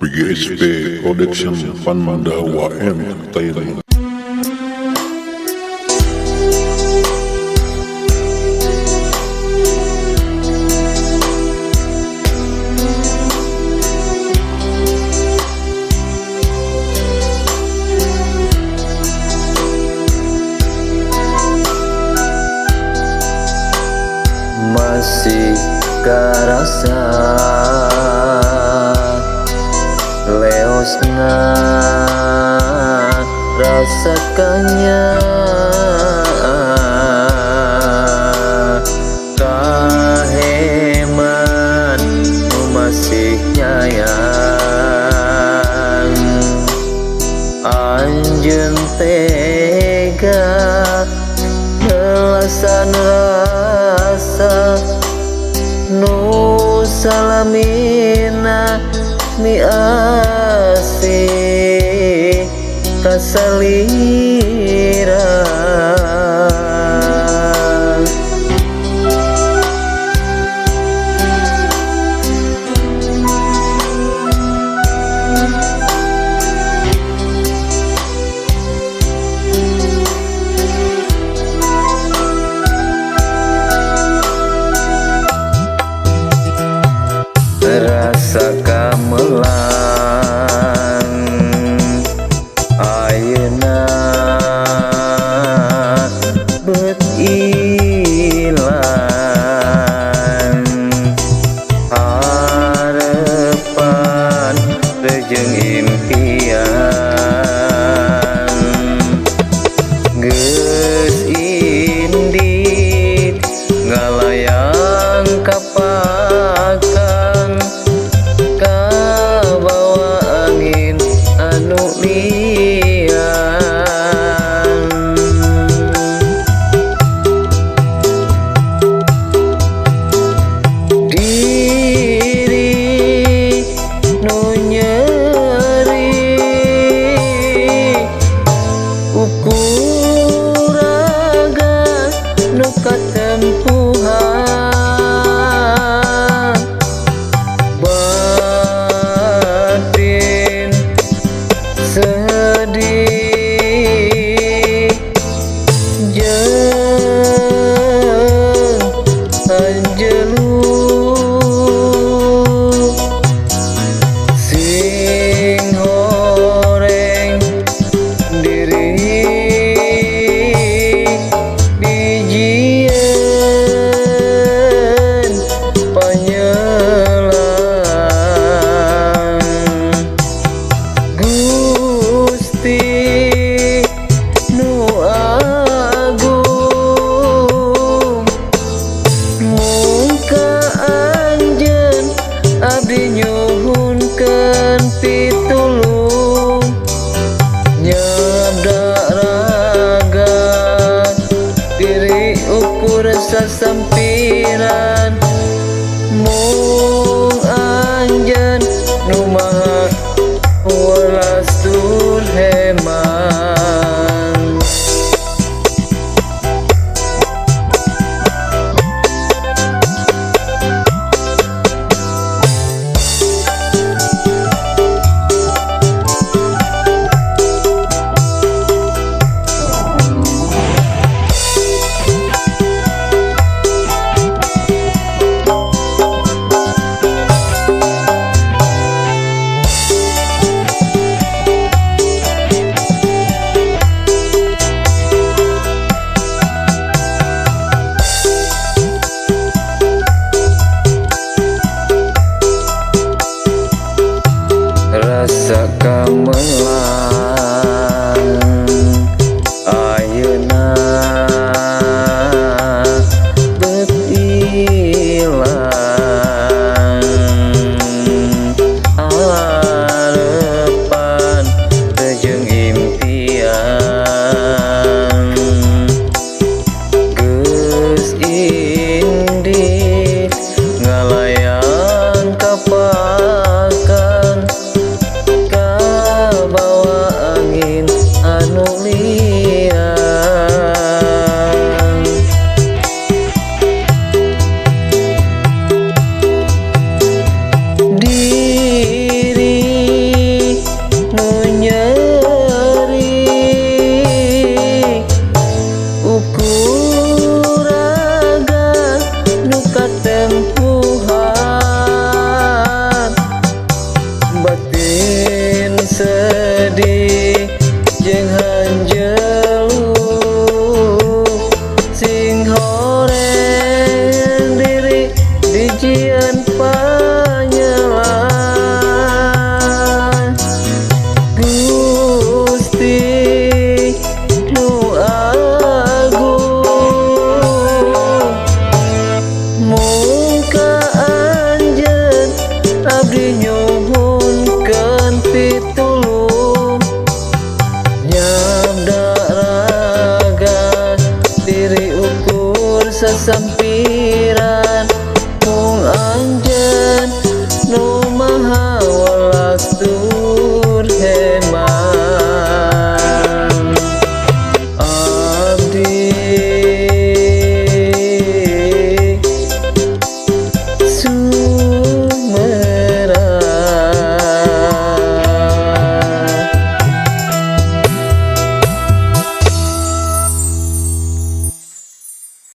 PGSP Production Pandawa Entertainment. Masih karasa leosna rasakannya kaheman masih nyayang anjeun tega belasan rasa nu salamina mi asih kasalira. Rasa kamelang ayeuna beut ilang harepan rejeng impian geus indit ngalayang ka pakang kabawa angin anu liang. Diri nu nyeri ukur raga nu katempuhan batin sedih jeung anjelu sing horeng diri dijieun panyelang Gusti nu agung muka anjeun abdi nyuhunkeun pitulung nyabda raga diri ukur sasampiran mung anjeun nu maha welas tur heman. Rasa kamelang